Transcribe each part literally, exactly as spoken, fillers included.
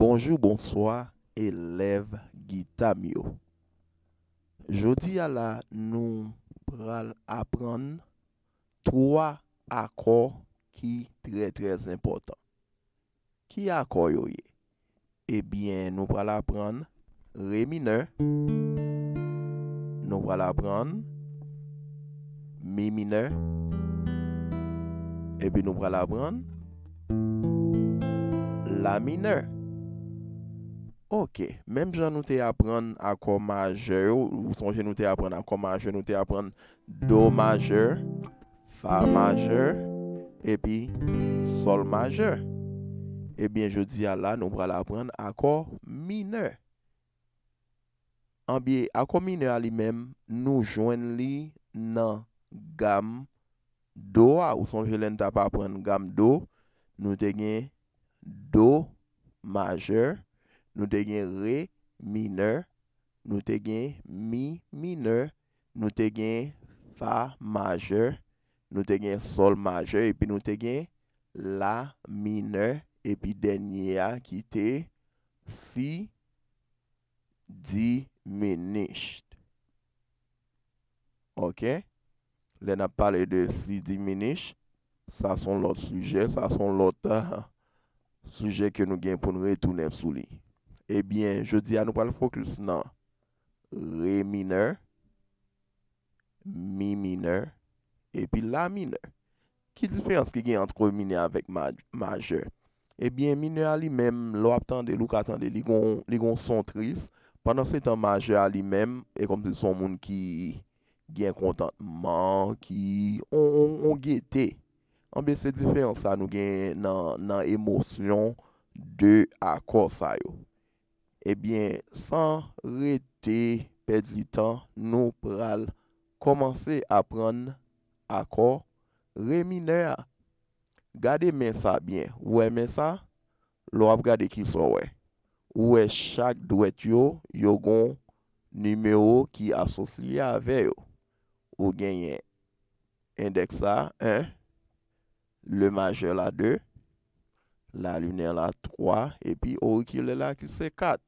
Bonjou, bonswa, elèv gita m yo. Jodi a la, nou pral aprann twa akò ki trè, trè enpòtan. Ki akò yo ye? Ebyen, nou pral aprann re minè, nou pral aprann mi minè, epi nou pral aprann la minè. Ok, menm jan nou te aprann akò majè yo, ou sonje nou te aprann akò majè, nou te aprann do majè, fa majè, epi sòl majè. Ebyen, jodi a la, nou pral aprann akò minè. Anbyen, akò minè a li menm, nou jwenn li nan gam do a. Ou sonje lè n t ap aprann gam do, nou te gen do majè, nou te gen re minè, nou te gen mi minè, nou te gen fa majè, nou te gen sòl majè, epi nou te gen la minè, epi dènye a ki te si diminished. Ok? Lè n ap pale de si diminished, sa se yon lòt sijè, sa se yon lòt, ah, sijè ke nou gen pou n retounen sou li. Ebyen, jodi a nou pral fokis nan re minè, mi minè, epi la minè. Ki diferans ki gen ant re minè avèk ma-, majè? Ebyen, minè a li menm, lè w ap tande l, ou ka tande li gon, li gon son tris. Pandansetan, majè a li menm, e kòmsi se yon moun ki gen kontantman, ki on, on, on gete. Anbyen, se diferans sa nou gen nan, nan emosyon de akò sa yo. Ebyen, san rete pèdi tan, nou pral kòmanse aprann akò re minè a. Gade men sa byen. Ou wè men sa? Lè w ap gade, kisa w wè? Ou wè chak dwèt yo, yo gon nimewo ki asosye avè yo. Ou genyen endèks la, en, le majè la, de, la minè la, twa, epi orikilè la ki se kat.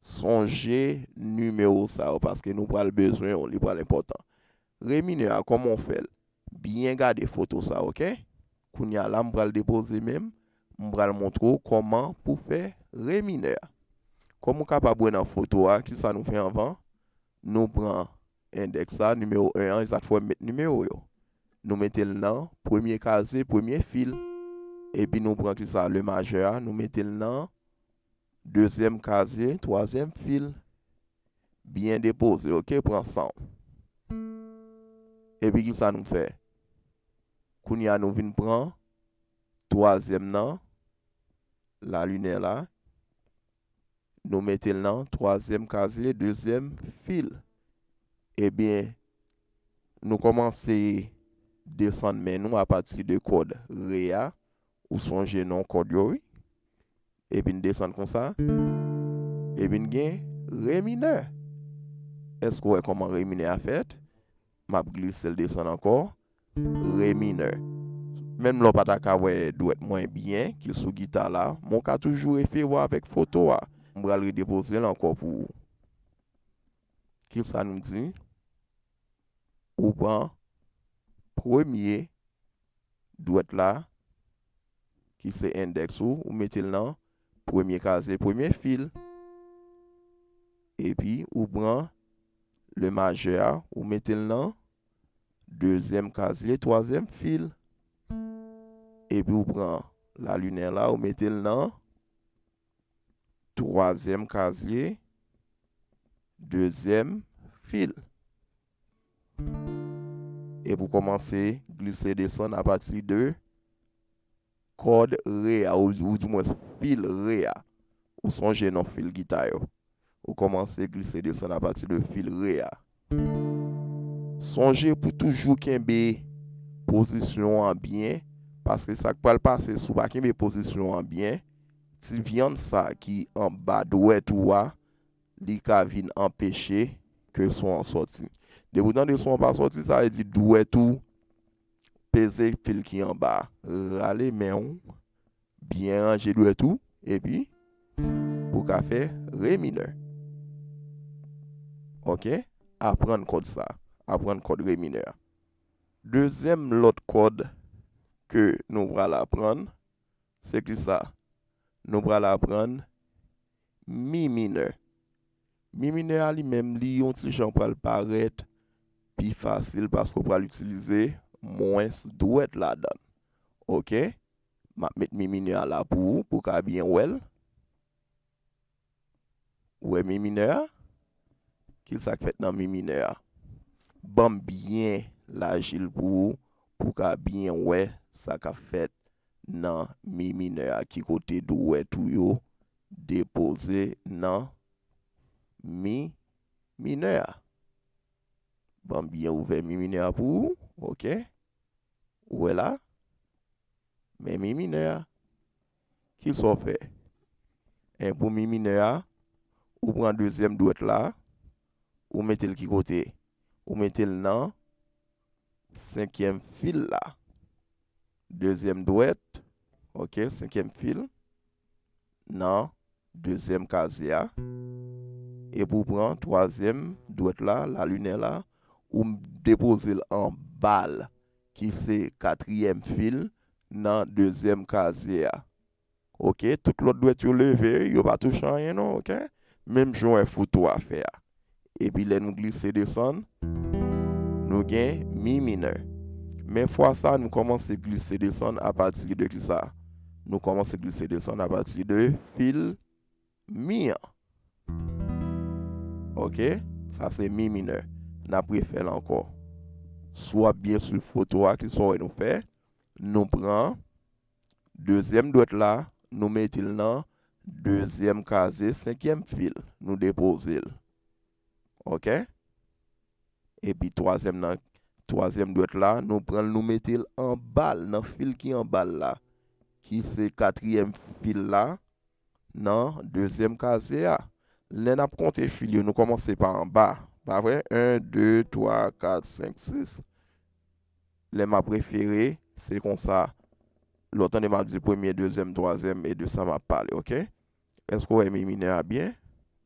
Sonje nimewo sa yo, paske nou pral bezwen yo, li pral enpòtan. Re minè a, kòman w fè l? Byen gade foto sa, ok? Kounye a la, m pral depoze men m, m pral montre w kòman pou fè re minè a. Kòm ou kapab wè nan foto a, kisa nou fè anvan? Nou pran endèks la, nimewo en an, e sa k fè m met nimewo yo. Nou mete l nan premye kazye, premye fil. Epi nou pran kisa? Le majè a, nou mete l nan dezyèm kazye, twazyèm fil. Byen depoze, ok? Pran san w. Epi kisa nou fè? Kounye a nou vin pran twazyèm nan, la minè la. Nou mete l nan twazyèm kazye, dezyèm fil. Ebyen, nou kòmanse desann men nou apati de kòd re a. Ou sonje non kòd yo, wi. Epi n desann konsa. Epi n gen re minè. Èske w wè kòman re minè a fèt? M ap glise l desann ankò. Re minè. Menm lè w pa ta ka wè dwèt mwen byen ki sou gita la, men w ka toujou refere w avèk foto a. M pral redepoze l ankò pou ou. Kisa nou di? Ou pran premye dwèt la, ki se endèks ou, ou mete l nan premye kazye, premye fil. Epi, ou pran le majè a, ou mete l nan dezyèm kazye, twazyèm fil. Epi, ou pran la minè la, ou mete l nan twazyèm kazye, dezyèm fil. Epi w kòmanse glise desann apati de kòd re a, ou, ou dimwens fil re a. Ou sonje non fil gita yo. Ou kòmanse glise desann apati de fil re a. Sonje pou toujou kenbe pozisyon an byen, paske sa k pral pase si w pa kenbe pozisyon an byen, ti vyann sa ki anba dwèt ou a, li ka vin anpeche ke son an sòti. Depi w tande son an pa sòti, sa vle di dwèt ou peze fil ki anba a. Rale men w, byen ranje dwèt ou, epi ka fè re minè. Ok? Aprann kòd sa. Aprann kòd re minè a. Dezyèm lòt kòd ke nou pral aprann, se ki sa? Nou pral aprann mi minè. Mi minè a li menm, li yon ti jan pral parèt pi fasil paske w pral itilize mwens dwèt ladan l. Ok? M ap met mi minè a la pou ou, pou w ka byen wè l. Ou wè mi minè a? Ki sa k fèt nan mi minè a? Ban m byen laji l pou ou, pou w ka byen wè sa k ap fèt nan mi minè a, ki kote dwèt ou yo depoze nan mi minè a. Ban m byen ouvè mi minè a pou ou, ok? Ou wè la? Men mi minè a. Ki sa w fè? En, pou mi minè a, ou pran dezyèm dwèt la, ou mete l ki kote? Ou mete l nan senkyèm fil la. Dezyèm dwèt, ok, senkyèm fil, nan dezyèm kazye a. Epi w pran twazyèm dwèt la, lalinè la, ou depoze l anba l, ki se katriyèm fil nan dezyèm kazye a. Ok, tout lòt dwèt yo leve, yo pa touche anyen non, ok? Menm jan w wè foto a fè a. Epi lè nou glise desann, nou gen mi minè. Men fwa sa, nou kòmanse glise desann apati de ki sa? Nou kòmanse glise desann apati de fil mi an. Ok, sa se mi minè. N ap refè l ankò. Si w ap byen swiv foto a, ki sa w wè nou fè? Nou pran dezyèm dwèt la, nou mete l nan dezyèm kazye, senkyèm fil. Nou depoze l. Ok? Epi twazyèm nan, twazyèm dwèt la, nou pran l, nou mete l anba l, nan fil ki anba l la, ki se katriyèm fil la, nan dezyèm kazye a. Lè n ap konte fil yo, nou kòmanse pa anba, pa vre? En, de, twa, kat, senk, sis. Lè m ap refere, se konsa. Lè w tande m ap di premye, dezyèm, twazyèm, e de sa m ap pale, ok? Èske w wè mi minè a byen?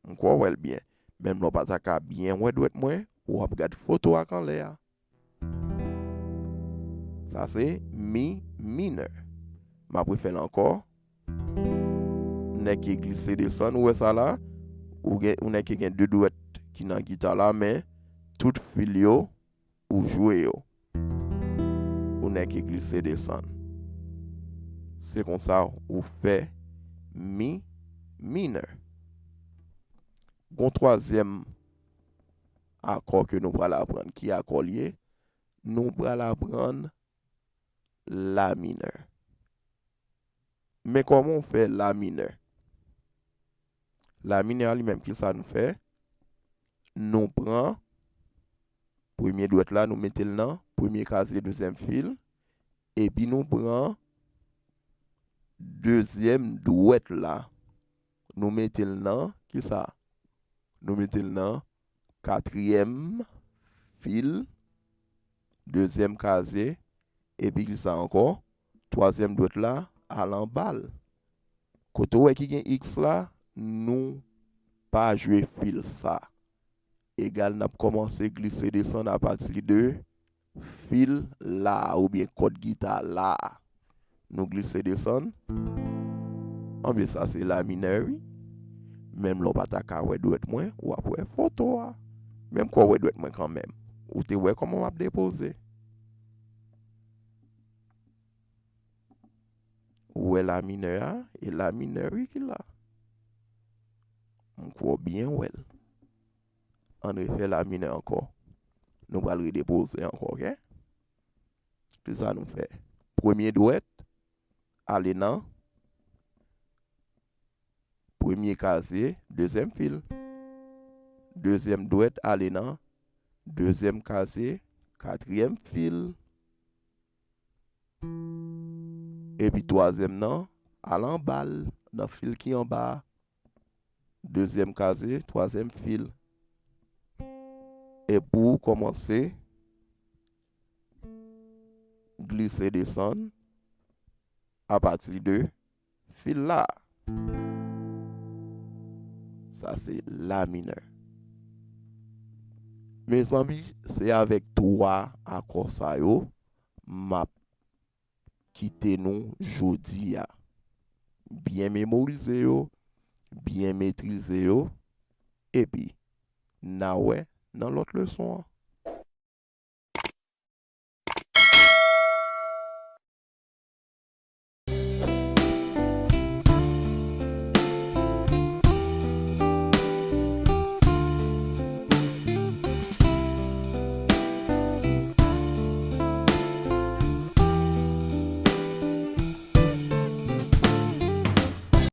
M kwè w wè l byen. Menm lè w pa ta ka byen wè dwèt mwen, w ap gad foto a k anlè a. Sa se mi minè. M ap refè l ankò. Nèg ki glise desann, ou wè sa la? Ou gen, ou nèg ki gen de dwèt ki nan gita la, men tout fil yo, ou jwe yo. Ou nèg ki glise desann. Se konsa ou fè mi minè. Gon twazyèm akò ke nou pral aprann. Ki akò l ye? Nou pral aprann la minè. Men kòman w fè la minè? La minè a li menm, ki sa nou fè? Nou pran premye dwèt la, nou mete l nan premye kazye, dezyèm fil, epi nou pran dezyèm dwèt la, nou mete l nan, ki sa? Nou mete l nan katriyèm fil, dezyèm kazye, epi ki sa ankò? Twazyèm dwèt la, al anba l. Kote w wè ki gen X la, nou pa jwe fil sa. Egal, n ap kòmanse glise desann apati de fil la oubyen kòd gita la. Nou glise desann. Anben, sa se la minè, wi. Menm lè w pa ta ka wè dwèt mwen, w ap wè foto a. Menm kò w wè dwèt mwen kanmenm. Ou te wè kòman m ap depoze. Ou wè la minè a? E la minè, wi, ki la. M kwè w byen wè l. Ann refè la minè ankò. Nou pral redepoze ankò, ok? Ki sa nou fè? Premye dwèt, ale nan premye kazye, dezyèm fil. Dezyèm dwèt, ale nan dezyèm kazye, katriyèm fil. Epi twazyèm nan, al anba l, nan fil ki anba a. Dezyèm kazye, twazyèm fil. Epi w kòmanse glise desann apati de fil la. Sa se la minè. Mezanmi, se avèk twa akò sa yo m ap kite nou jodi a. Byen memorize yo, byen metrize yo, epi n a wè nan lòt leson an.